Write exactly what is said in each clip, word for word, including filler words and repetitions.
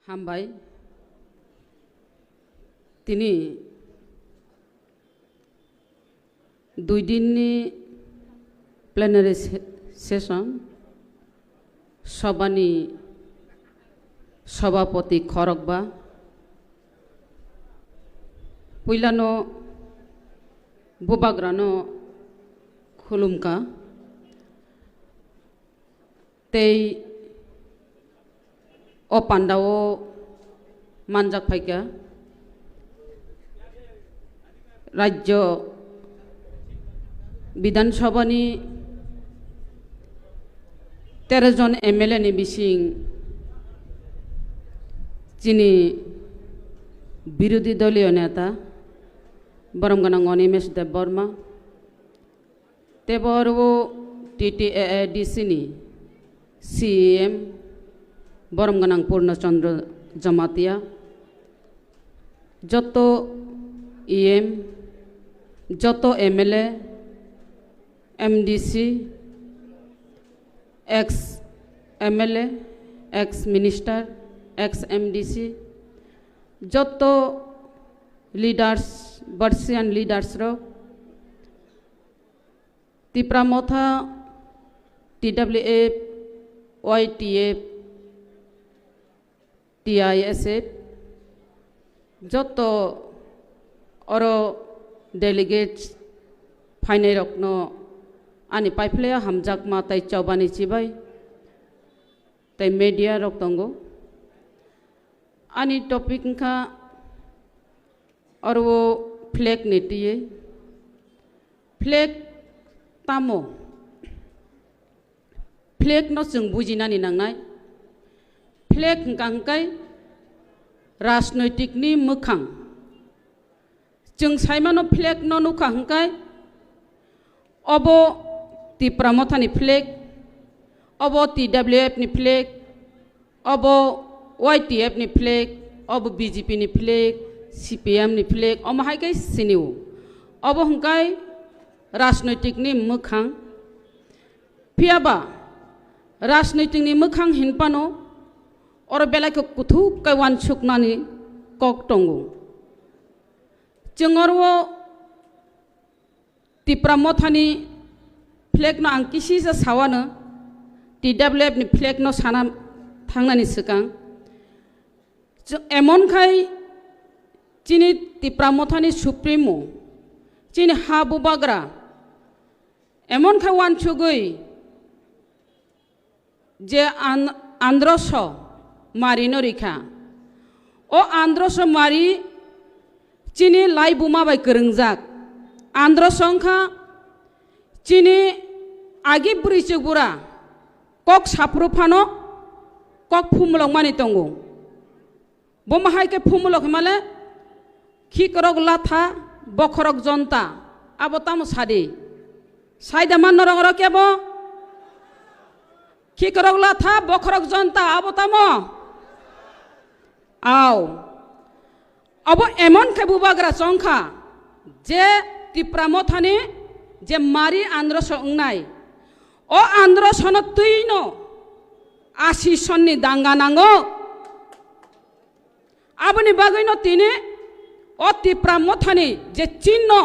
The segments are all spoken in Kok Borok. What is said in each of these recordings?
Hambai. Tini dui dinni plenary se-, session, sobani sobapoti khorokba, puilano bubagrano khulumkha. Tei o pandao manjak phaikha Rajya Bidhan Sabhani tero jon M L A ni bising chini birodhi doliyo neta borom gwnang Animesh Debbarma, tei bo oro T T A A D C ni C E M borom gwnang Purna Chandra Jamatia, joto E M, joto M L A, M D C, ex M L A, ex minister, ex M D C, joto leaders, Persian leaders rok, Tipra Motha, T W F, Y T F, T I S F, joto oro delegates phainairokno ani paiphlaiya hamjakma tei chobani chibai tei media rok tongo. Ani topic wngkha oro flag ni twiwi. Flag tamo? Flag no chwng bujinani nangnai. Flag hwnkha hwnkhe rajnoitik ni mwkhang. Chwng saimano flag no nukha hwnkhe obo Tipra Motha ni flag, obo T W F ni flag, obo Y T F ni flag, obo B J P ni flag, C P M ni flag, omo hai khe sinio. Obo hwnkhe rajnoitik ni mwkhang. Phiya ba rajnoitik ni mwkhang hinphano oro belai khe kuthuk khe uansuknani kok tongo. Chwng oro Tipra Mothani flag no ang kisisa sawano, T W F ni flag no sana thangnani swkang. Chw-, emon khai chini Tipra Mothani Supremo, chini ha bubagra, emon khai uansugwi je an-, androso mari no rikha. O androso mari chini laibuma bai kwrwngjak. Androso wngkha chini agi bwrwi chwk bura kok saphuru phano kok phumulok mani tongo. Bo ma hai khe phumulok himale, khikrok latha, bokhorok jonta, abo tamo sadi? Saida man norok oro kebo? Khikrok latha, bokhorok jonta, abo tamo? Aw. Abo emon khe bubagra chongkha, je Tipra Mothani je mari androso wngnai. O androsono twino asi sonni danga nango. Aboni bagwino tini o Tipra Mothani je chinno,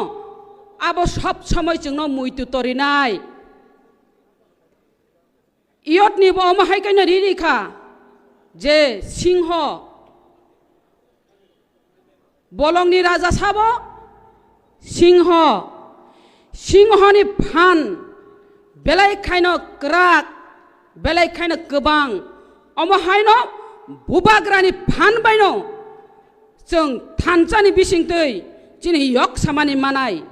abo sob somoi chwngno muitu torinai. Iyotni bo omo hai kaino riri kha je singho, bolongni raja sabo singho, singhoni phan belai khaino kwrak, belai khaino kwbang. Omo haino bubagrani phan baino chwng thansani bisingtwi chini yok samani manai.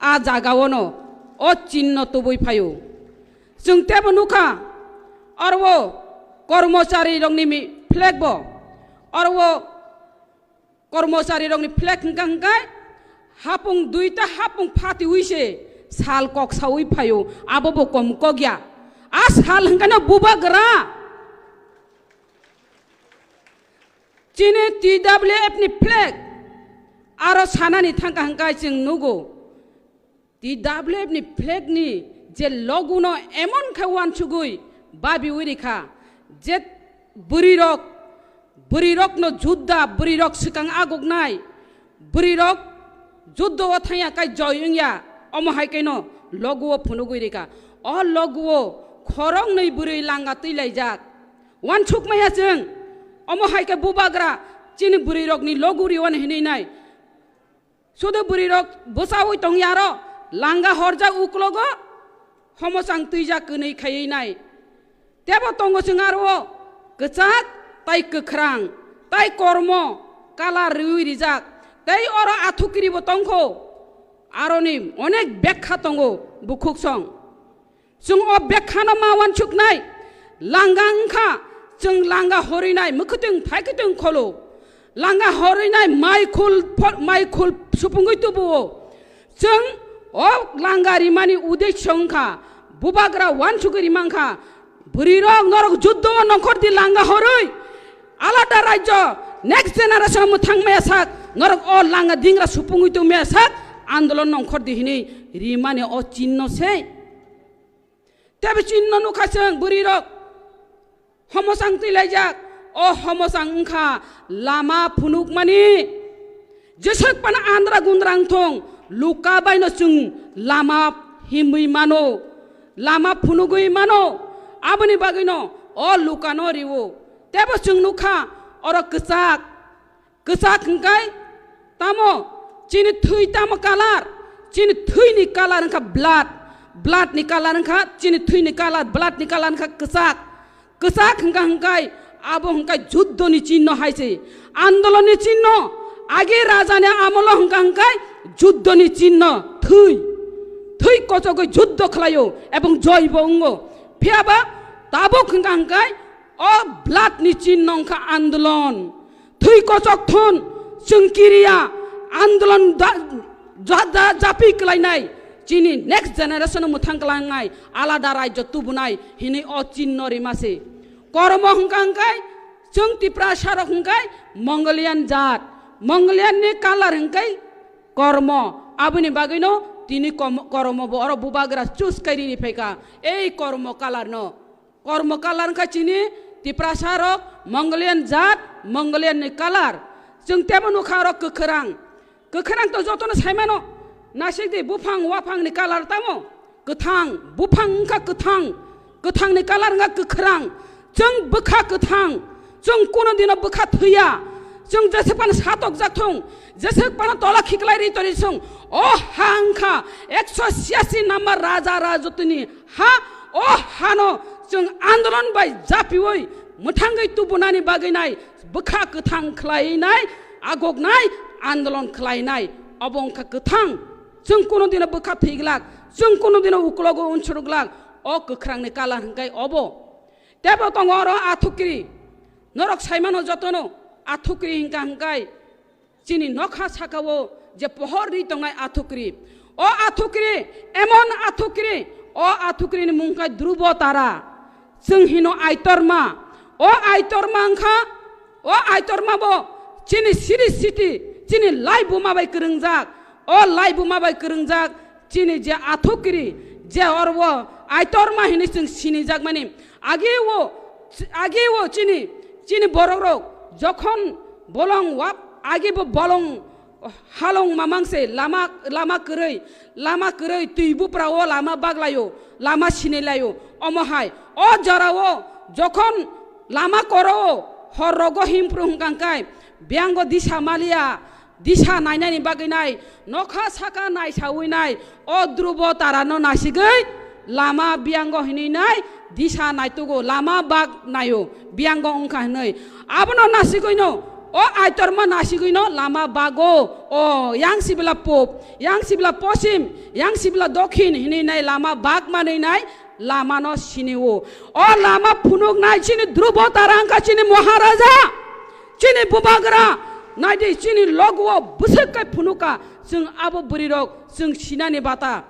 A jagaono o chinno tubui phaio. Chwng tebo nukha, oro o kormochari rokni mi-, flag bo, oro o kormochari rokni flag hwnkha hwnkhe hapung duita hapung phatiwi se sal kok sawi phaio, abo bo kom kokya. A sal hwnkhe no bubagra. Chini T W F ni flag aro sanani thangkha hwnkhe chwng nugo. T W F ni flag ni je logo no emon khe uansugwi babiwi rikha, je bwrwi rok Bwrwirokno judda, bwrwirok swkang aguknai, bwrwirok juddo o thangya kai joy wngya, omo hai kaino logu o phunugwi rika. O logu o khoroknwi bwrwi langa twi laijak. Wansuk maya chwng, omo hai khe bubagra chini bwrwirokni logu riwani hinwi nai. Sudu bwrwirok bwchaui tongya aro langa horjak uklogo homosang twijak kwnwi khaiwi nai. Tebo tongo chwng aro o kwchak tai kwkhrang tai kormo kalar riwi rijak tei oro athukiribo tongkho. Aroni onek bekha tongo bukhuksong. Chwng o bekhano ma wansuknai, langa wngkha, chwng langa horwinai mwkhwtwng phaikhtwng kholo, langa horwinai mai khul pho-, mai khul supungwi tubuo. Chwng o langa rimani uddesho wngkha, bubagra wansugwi rimangkha, bwrwirok norok juddo o nongkhor di langa horwi, alada rajyo next generation mwthang maya sak, norok o langa dingra supungwi tong maya sak, andolon nongkhor di hinwi rimani o chinno se. Tei bini no nukha chwng bwrwirok homosang twi laijak. O homosang wngkha lama phunukmani. Jeswk phano andra gundra wng thung, luka bai no chwng lama himwi mano, lama phunugwi mano. Aboni bagwi no o luka no riwo. Tebo chwng nukha oro kwchak. Kwchak hwnkhe tamo? Chini thwi tamo kalar? Chini thwini kalar wngkha blood. Blood ni kalar wngkha, chini thwini kalar, blood ni kalar wngkha kwchak. Kwchak hwnkha hwnkhe abo hwnkhe juddo ni chinno hai se. Andolon ni chinno. Age raja ni amolo hwnkha hwnkhe juddo ni chinno. Thwi. Thwi kochogwi juddo khlaio ebong joy bo wngo. Phiyaba tabuk hwnkha hwnkhe o blood ni chinno wngkha andolon. Thwi kochok thun, chwng kiriya, andolon da-, ja-, ja-, japi kwlainai, chini next generation mwthang kwlangnai, alada rajyo tubunai hinwi o chinno rima se. Kormo hwnkha hwnkhe, chwng Tiprasa rok hwnkhe Mongolian jat, Mongolian ni kalar hwnkhe kormo, aboni bagwino tini kom-, kormo bo oro bubagra choose kai rini phaikha, ei kormo kalar no. Kormo kalar wngkha chini Tiprasa rok Mongolian jat, Mongolian ni kalar. Chwng tebo nukha oro kwkhwrang. Kwkhwrang to jotono saimano. Nasikdi buphang waphang ni kalar tamo? Kwthang. Buphang wngkha kwthang. Kwthang ni kalar wngkha kwkhwrang. Chwng bwkha kwthang. Chwng kuno dino bwkha thwiya. Chwng jeswk phano satok jak thung, jeswk phano tola khiklai ri tori sung. O ha wngkha ekso siyasi number raja rajotini ha, o hano chwng andolon bai japiwi mwthangwi tubunani bagwi nai, bwkha kwthang khlai nai, agok nai, andolon khlai nai, obo wngkha kwthang. Chwng kuno dino bwkha thwi glak, chwng kuno dino uklogo unsuru glak, o kwkhrangni kalar hwnkhe obo. Tebo tongo oro athukiri, norok saimano jotono athukiri hwnkha hwnkhe Chini nokha sakao je pohor ri tongnai athukri. O athukri, emon athukri, o athukri ni mung khe Dhrubo Tara. Chwng hino Aitorma. O Aitorma wngkha, o Aitorma bo chini siri siti, chini laibuma bai kwrwngjak. O laibuma bai kwrwngjak, chini je athukri, je orbo Aitorma hinwi chwng sinijakmani. Age o, age o chini, chini borok rok jokhon bolong wap, age bo bolong halong mamang se lama, lama kwrwi, lama kwrwi twi bupra o lama baglaio, lama sinilaio. Omo hai, o jora o jokhon lama koro o hor rogo himpru hwnkha hwnkhe, biyango disa maliya, disa nainani bagwi nai, nokha saka naisawi nai, o Dhrubo Tarano nasigwi lama biyango hinwi nai, disa naitugo, lama bak naio, biyango wngkha hinwi. Abono nasigwino, o Aitorma nasigwino lama bago, o yang sibila pop, yang sibila posim, yang sibila dokhin hinwi nai lama bak manwi nai, lamano sini o. O lama phunuk nai chini Dhrubo Tara wngkha chini Maharaja, chini Bubagra, naidi chini logo o bwswk kai phunuka, chwng abo bwrwi rok chwng sinani bata,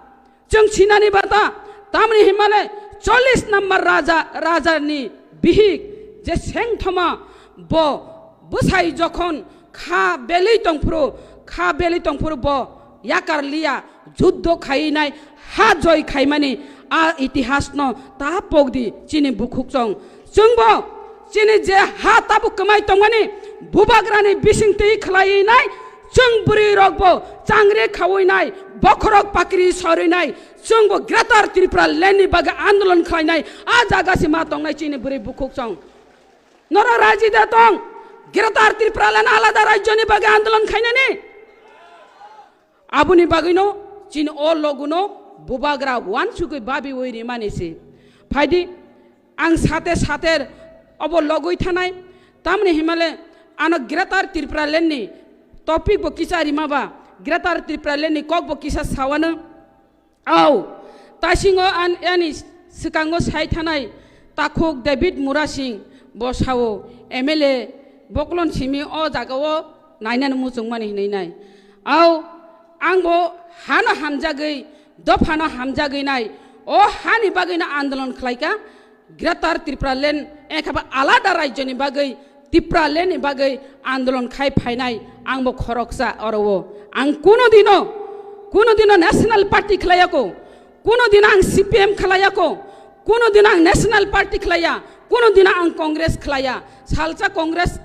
chwng sinani bata, tamni himale chollish number raja, raja ni bihik je sengthoma bo bwsai jokhon kha belwi tongphuru, kha belwi tongphuru bo yakar liya, juddo khainai, ha joi khaimani a itihas no ta pokdi chini bukhuk chong. Chwngbo Chini je ha tabuk kwmai tongmani bubagrani bising twi khwlaiwi nai, chwng bwrwi rok bo changri khawi nai, bokhorok pakri sorwi nai, chwng bo Greater Tripura Land ni bagwi andolon khlainai, a jaga se ma tongnai chini bwrwi bukhuk chwng. Norok raji da tong, Greater Tripura Land alada rajyo ni bagwi andolon khainani? Aboni bagwino chini o loguno bubagra wansugwi babiwi rimani se. Phaidi, ang sate sater obo logwi thanai, tamni himale ano Greater Tripura Land ni topic bo kisa rimaba, Greater Tripura Land ni kok bo kisa sawano. Au, tasingo an, ani swkango sai thanai takhuk David Murasing bo sao, M L A boklon simi o jagao nainani muchungmani hinwi nai. Au, ang bo hano hamjagwi, dophano hamjagwi nai, o hani bagwino andolon khlaika, Greater Tripura Land, ekhaba alada rajyoni bagwi, Tripura Land ni bagwi andolon khai phainai, ang bo khoroksa oro o. Ang kuno dino, kuno dino National Party khlaiya ko, kuno dino ang C P M khlaiya ko, kuno dino ang National Party khlaiya, kuno dino ang Congress khlaiya. Salsa Congress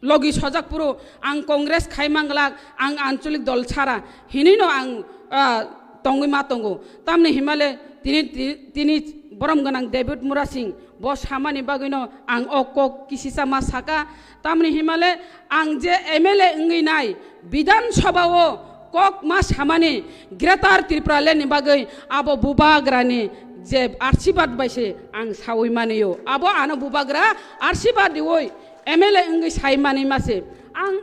logi sojak phuru ang Congress khai manglak, ang ancholik dol sara hinwi no ang, ah, tongwi ma tongo. Tamni himale tini, ti-, tini borom gwnang David Murasing bo samani bagwino ang o kok kisisa ma saka. Tamni himale ang je M L A wngwi nai Bidhan Sabha o kok ma samani Greater Tripura Land ni bagwi abo bubagrani je arsibad bai se ang sawi mani o. Abo ano bubagra arsibad riwi M L A wngwi sai mani ma se. Ang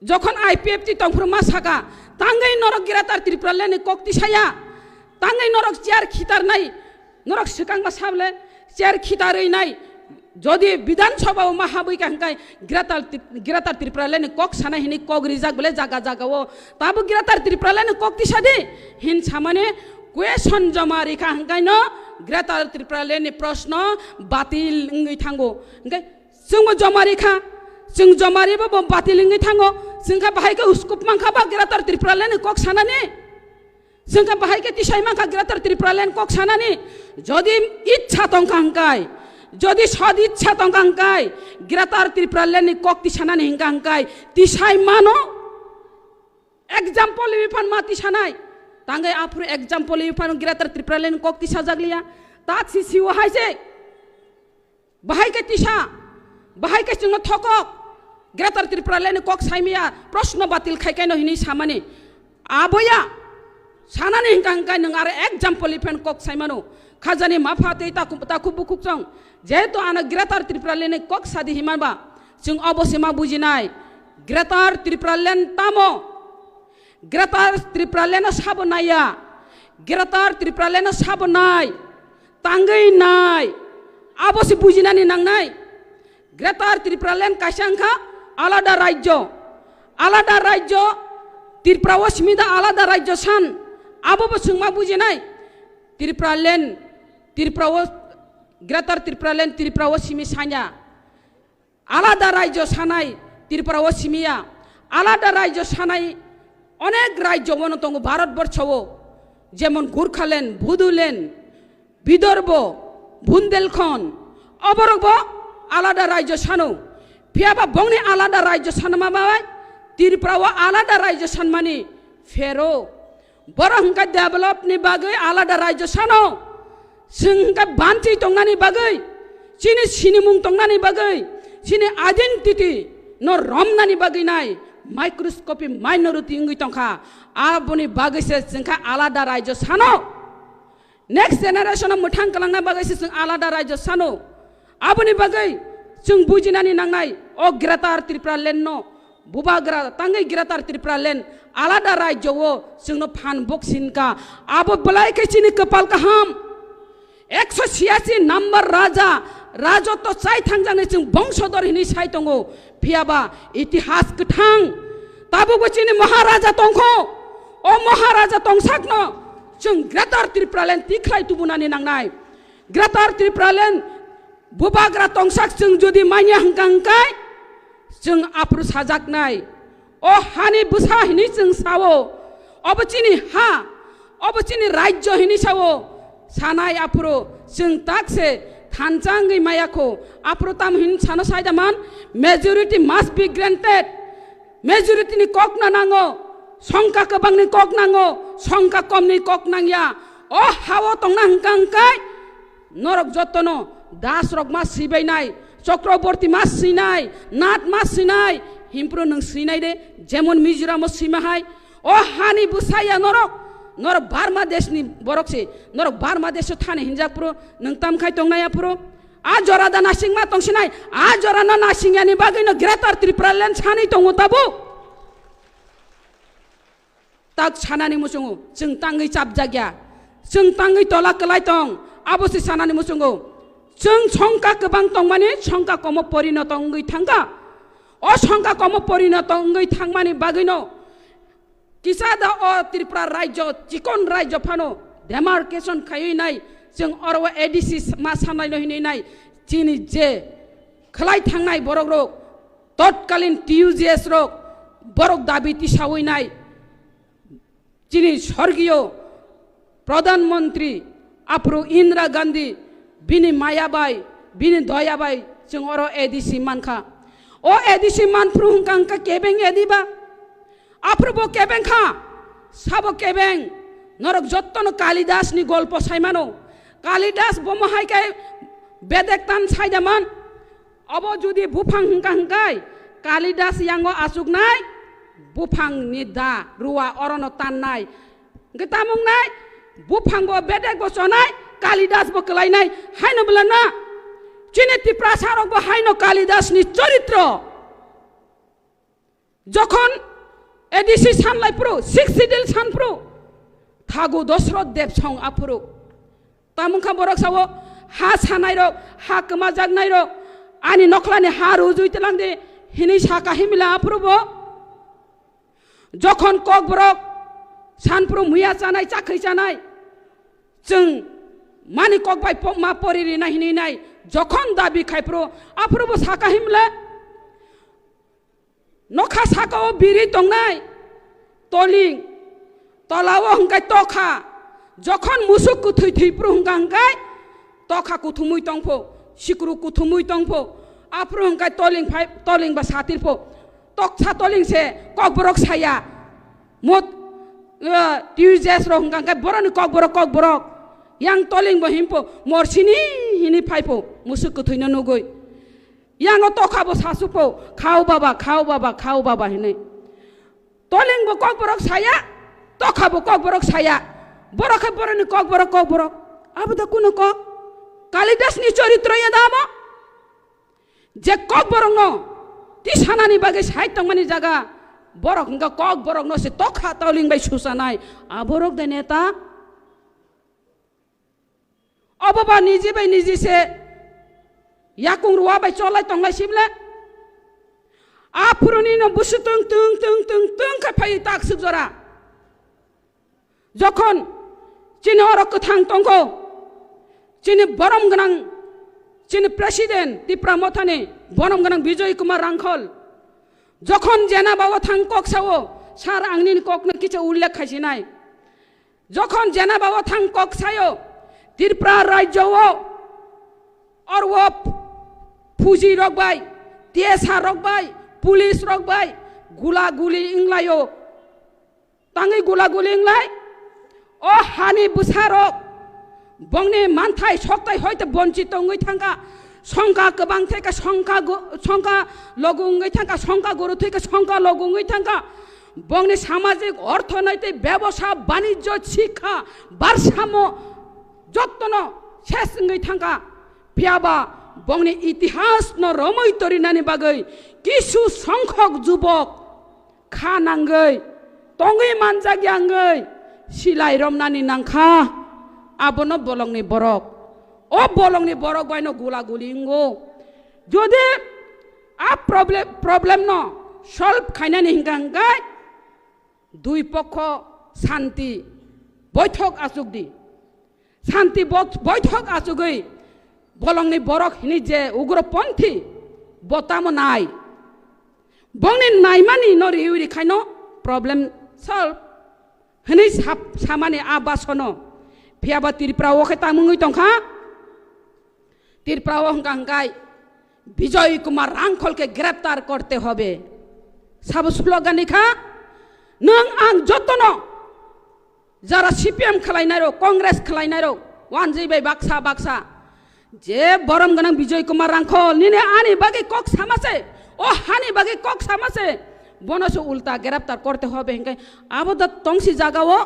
jokhon I P F T tongphuru ma saka, tangwi norok Greater Tripura Land ni kok tisaya, tangwi norok chair khitarnai, norok swkang ma sable chair khitarwi nai, jodi Bidhan Sabha o ma habwi ka hwnkhe Greater Tri-, Greater Tripura Land ni kok sana hini kok rijak bole jaga jaga o, tabo Greater Tripura Land ni kok tisadi hin samani question joma rikha hwnkhe no Greater Tripura Land ni proshno batil wngwi thango. Hwnkhe Chwngbo jomari kha, chwng jomari bo, bo batil wngwi thango, chwng kha bahai khe uskup mankha ba Greater Tripura Land ni kok sanani? Chwng kha bahai khe tisai mankha Greater Tripura Land kok sanani? Jodi ichha tongkha hwnkhe, jodi sod ichha tongkha hwnkhe, Greater Tripura Land ni kok tisanani hwnkha hwnkhe tisai mano? Example wi phan ma tisanai. Tangwi aphuru example wi phan Greater Tripura Land ni kok tisajak liya. Ta si siwa hai se. Bahai khe tisa, bahai khe chwngno thokok, Greater Tripura Land ni kok saimaya, proshno batil khai kaino hinwi samani. Aboya, sanani hwnkha hwnkhe nwng aro example event kok saimano. Khajani mapha tei takhuk, takhuk bukhuk chwng, jehetu ano Greater Tripura Land ni kok sadi himaba, chwng obo se ma bujinai, Greater Tripura Land tamo? Greater Tripura Land no sabo naiya, Greater Tripura Land no sabo nai, tangwi nai, abo se bujinani nangnai. Greater Tripura Land kaisa wngkha alada rajyo, alada rajyo, Tripura o simi da alada rajyo san, abo bo chwng ma bujinai. Tripura Land, Tripura o, Greater Tripura Land Tripura o simi sanya. Alada rajyo sanai Tripura o simiya, alada rajyo sanai onek rajyo bono tongo Bharat borsho o, jemon Gurkhaland, Bodoland, Bidorbo, Bundelkhand, oborok bo alada rajyo sano. Phiyaba bongni alada rajyo sanma bai Tripura o alada rajyo sanmani phero. Borok hwnkhe develop ni bagwi alada rajyo sano, chwng hwnkhe banchi tongnani bagwi, chini sinimung tongnani bagwi, chini identity no romnani bagwi nai microscopic minority wngwi tongkha. Aboni bagwi se chwng kha alada rajyo sano. Next generation no mwthang kwlangna bagwi se chwng alada rajyo sano. Aboni bagwi chwng bujinani nangnai, o Greater Tripura Land no bubagra tangwi Greater Tripura Land alada rajyo o chwngno phan boksinka. Abo belai khe chini kwpal kaham. Ekso siyasi number raja, rajotwo chai thangjaknai chwng bongsodor hinwi sai tongo. Phiyaba itihas kwthang. Tabukbo chini Maharaja tongkho. O Maharaja tongsakno chwng Greater Tripura Land tikhlai tubunani nangnai. Greater Tripura Land bubagra tongsak chwng jodi manya hwnkha hwnkhe, chwng aphuru sajaknai. O hani bwsa hinwi chwng sao, obo chini ha, obo chini rajyo hinwi sao, sanai aphuru chwng tak se Thansa wngwi maya kho, aphuru tamo hin sano saida man, majority must be granted. Majority ni kok na nango, songkha kwbang ni kok nango, songkha kom ni kok nangya. O hao tongna hwnkha hwnkhe norok jotono das rok ma sibai nai, Chakraborty ma sinai, Nath ma sinai, himpro nwng sinai de, jemon Mizoram o sima hai. O hani bwsaya norok, norok Burma desh ni borok se, norok Burma desh o thani hinjak phuru, nwng tam khai tongnai aphuru. A jora da nasingma tongsinai, a jora no nasingyani bagwi no Greater Tripura Land sanwi tongo tabuk. Tak sanani muchungo, chwng tangwi chapjakya, chwng tangwi tola kwlai tong, abo se sanani muchungo. Chwng songkha kwbang tongmani songkha komo porinoto wngwi thangkha. O songkha komo porinoto wngwi thangmani bagwino kisa da o Tripura rajyo, chikon rajyo phano demarcation khaiwi nai, chwng oro o A D C ma sanai no hinwi nai, chini je khwlai thangnai borok rok, totkalin T U J S rok, borok dabi tisawi nai, chini sorgiyo Pradhan Mantri aphuru Indira Gandhi bini maya bai, bini doya bai chwng oro A D C mankha. O A D C manphuru hwnkha hwnkha kebeng A D ba? Aphuru bo kebeng kha, sabo kebeng. Norok jottono Kalidas ni golpo saimano. Kalidas bomo hai khe bedek tan saidaman. Obo judi buphang hwnkha hwnkhe Kalidas yango achuknai, buphang ni da ruwa orono tannai. Hwnkhe tamo wngnai, buphang bo bedek bo chonai, Kalidas bo kwlainai, haino bwlana chini Tiprasa rok bo haino Kalidas ni choritro. Jokhon A D C sanlai phuru, Sixth Schedule san phuru, thagu Dosroth Debsong aphuru. Tamungkha borok sao, ha sanai rok, ha kwmajaknai rok, ani nokhlani ha rujui twlang di, hinui saka himila aphuru bo. Jokhon kokborok sanphuru muya chanai, chakhwi chanai, chwng mani kok bai po-, ma pori rina hinui nai, jokhon dabi khai phuru, aphuru bo saka himla. Nokha saka o biri tongnai toling, tola o hwnkhe tokha. Jokhon musuk kwthwi thwi phuru hwnkha hwnkhe tokha kuthumui tongpho, sikru kuthumui tongpho. Aphuru hwnkhe toling phai, toling ba satirpho. Toksa toling se kokborok saya. Mot, eh, T U J S rok hwnkha hwnkhe boroni kokborok, kokborok. Yang toling bo himpho, morsini hini phaipho, musuk kwthwino nugui. Yango tokha bo sasukpho, "Khao baba, khao baba, khao baba," hinui. Toling bo kokborok saya, tokha bo kokborok saya. Borok khe boroni kokborok, kokborok. Abo da kuno kok? Kalidas ni choritro ya da abo? Je kokborokno tisanani bagwi side tongmani jaga, borok hwnkha kokborokno se tokha toling bai susanai. Aborok de neta? Obo ba niji bai niji se yakung rua bai cholai tonglai sibla. Aphuruni no busu tung tung tung tung tung khe phai tak suk jora. Jokhon chini oro kwthang tongkho, chini borom gwnang, chini president Tipra Mothani borom gwnang Bijoy Kumar Rangkhol. Jokhon jena bao thang kok sao, sir ang nini kokno kicha ullekh khaisinai. Jokhon jena bao thang kok sayo, Tripura rajyo o orwo phuji rok bai, T S R rok bai, police rok bai gula guli wnglaio. Tangwi gula guli wnglai, o hani bwsarok bongni manthai soktai hoite bonchit wngwi thangkha. Songkha kwbang thai kha songkha gu-, songkha logo wngwi thangkha, songkha guru thai kha songkha logo wngwi thangkha. Bongni samajik, orthonoitik, bebosa, banijyo, sikha, barsamo jottono ses wngwi thangkha. Phiyaba bongni itihasno romwi torinani bagwi kisu songkhok jubok kha nangwi, tongwi manjakya wngwi silai romnani nangkha, abono bolongni borok. O bolongni borok baino gula guli wngo. Jodi a problem, problem no solve khainani hingka hingkai dui pokho santi boithok achuk di. Santi bo-, boithok achugwi bolongni borok hini je ugroponthi bo tamo nai. Bongni naimani no riwi rikhaino problem solve hini sap-, samani a basono. Phiyaba Tripura o khe tamungwi tongkha. Tripura o hwnkha hwnkhe Bijoy Kumar Rangkhol khe greptar korte hobe. Sabo slogan ni kha, nwng ang jotono jara C P M khwlainai rok, Congress khwlainai rok, wanjwi bai baksa baksa. Je borom gwnang Bijoy Kumar Rangkhol, nini ani bagwi kok sama se, o hani bagwi kok sama se, bono se ulta greptar korte hobe hinkhe abo da tongsi jaga o.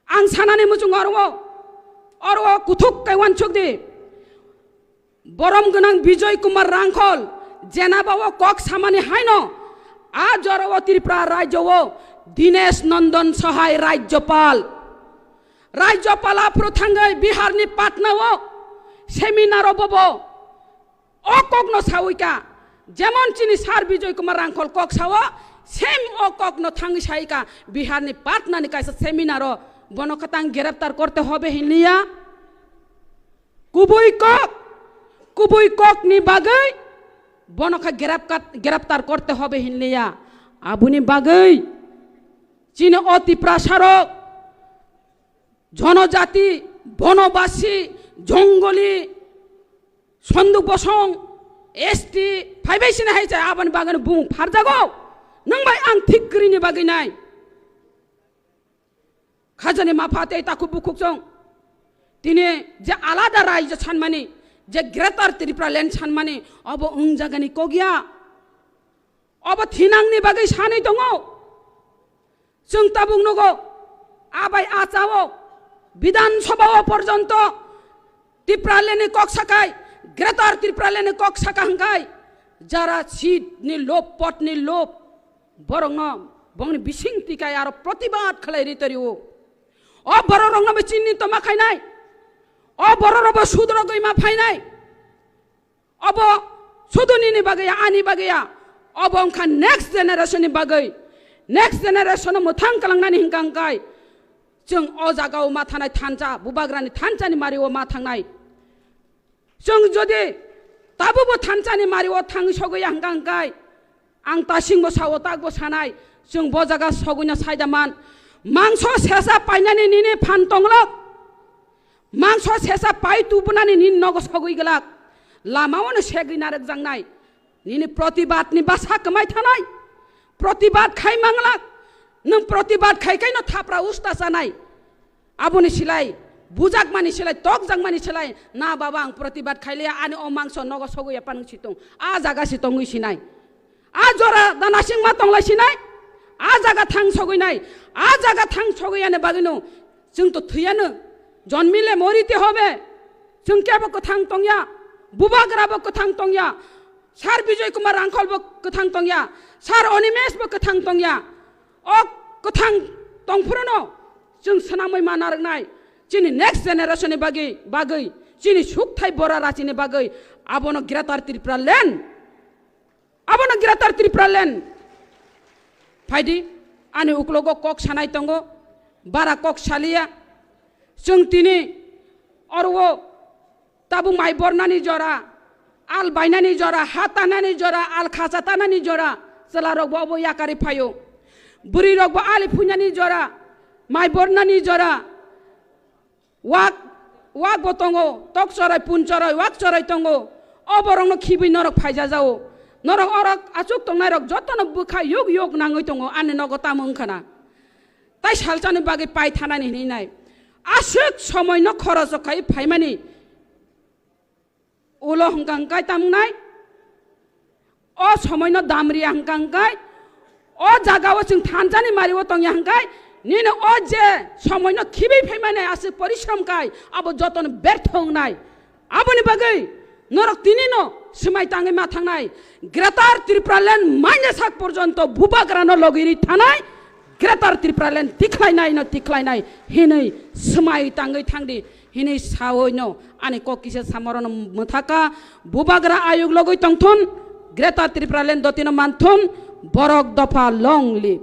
Ang sanani muchung oro, oro kuthuk kai wansuk di. Borom gwnang Bijoy Kumar Rangkhol, jenaba o kok samani haino, a jora o Tripura rajyo o Dinesh Nandan Sahai Rajyapal. Rajyapal aphuru thangwi Bihar ni Patna o seminar o bobo o kok no sawi ka. Jemon chini sir Bijoy Kumar Rangkhol kok sao, same o kok no thangwi sai ka Bihar ni Patna ni kaisa seminar o, bono khe tang greptar korte hobe hinliya. Kubui kok, kubui kok ni bagwi bono kha grepkat-, greptar korte hobe hinliya. Aboni bagwi chini o Tiprasa rok, jonojati, bonobasi, jongoli, sonduk bosong, S T, phaibai sini hai chai aboni bagwi bumung pharjago. Nang bai ang thik kwrwini bagwi nai. Khajani mapha tei takhuk bukhuk chong. Tini je alada raijyo sanmani, je Greater Tripura Land sanmani, obo wng jagani kok ya. Obo thinangni bagwi sanwi tongo. Chwng tabuk nugo, abai achao, Bidhan Sabha o porjonto Tripura Land ni kok sakai, Greater Tripura Land ni kok saka hwnkhe, jara seat ni lob, pot ni lob, borokno bongni bising tikai aro protibad khlai ri torio. O borok rokno bo chini toma khainai. O borok rok bo sudrogwi ma phainai. Obo sudu nini bagwi ya, ani bagwi ya. Obo wngkha next generation ni bagwi. Next generation no mwthang kalangnani hwnkha hwnkhe chwng o jaga o ma thanai thansa, bubagrani thansa ni mari o ma thangnai. Chwng jodi tabukbo thansa ni mari o thangwi sogwi ya hwnkha hwnkhe ang tasingbo sao, takbo sanai, chwng bo jaga sogwino saida man. Mangso sesa painani nini phan tonglok. Mangso sesa pai tubunani nini nogo sogwi glak. Lama ono segwi narwk jangnai. Nini protibad ni basa kwmai thanai. Protibad khai manglak. Nwng protibad khai kaino thapra usta chanai. Aboni silai, bujakmani silai, tokjakmani silai, na baba ang protibad khailiya, ani o mangso nogo sogwi ya panung si tong. A jaga si tongwi sinai. A jora da nasing ma tonglai sinai. A jaga thang sogwi nai. A jaga thang sogwi yani bagwino. Chwng to thwiyano. Jonmile morite hobe. Chwng kebo kwthang tongya. Bubagra bo kwthang tongya. Sir Bijoy Kumar Rangkhol bo kwthang tongya. Sir Animesh bo kwthang tongya. O kwthang tongphruno chwng swnamwi ma narwknai. Chini next generation ni bagwi, bagwi. Chini sukthai bora rachini bagwi. Abono Greater Tripura Land. Abono Greater Tripura Land. Phaidi, ani uklogo kok sanai tongo, bara kok saliya. Chwng tini oro tabuk mai bornani jora, al bainani jora, ha tanani jora, al khacha tanani jora, chwla rokbo obo yakari phaio. Bwrwi rokbo ali phuinani jora, mai bornani jora, Wak, wak bo tongo, tok choroi, pun choroi, wak choroi tongo. O borokno khibwi norok phaijajao. Norok orok achuk tongnairok jotono bwkha yuk yuk nangwi tongo, ani nogo tamo wngkhana. Tai salsani bagwi pai thanani hinwi nai. Aswk somoino khoroch khai phaimani ulo hwnkha hwnkhe tamnai. O somoino damriya hwnkha hwnkhe, o jagao chwng thansani mario tongya hwnkhe, nini o je somoino khibwi phaimani aswk porishrom khai, abo jotono bertho wngnai. Aboni bagwi norok tinino swmai tangwi ma thangnai. Greater Tripura Land maina sak porjonto bubagrano logiri thanai. Greater Tripura Land tikhlainai no tikhlainai hinwi swmai tangwi thangdi. Hinwi saoino ani kok kisa samorono mwthaka, bubagra ayuk logwi tongthun, Greater Tripura Land dotino manthun, borok dopha long live.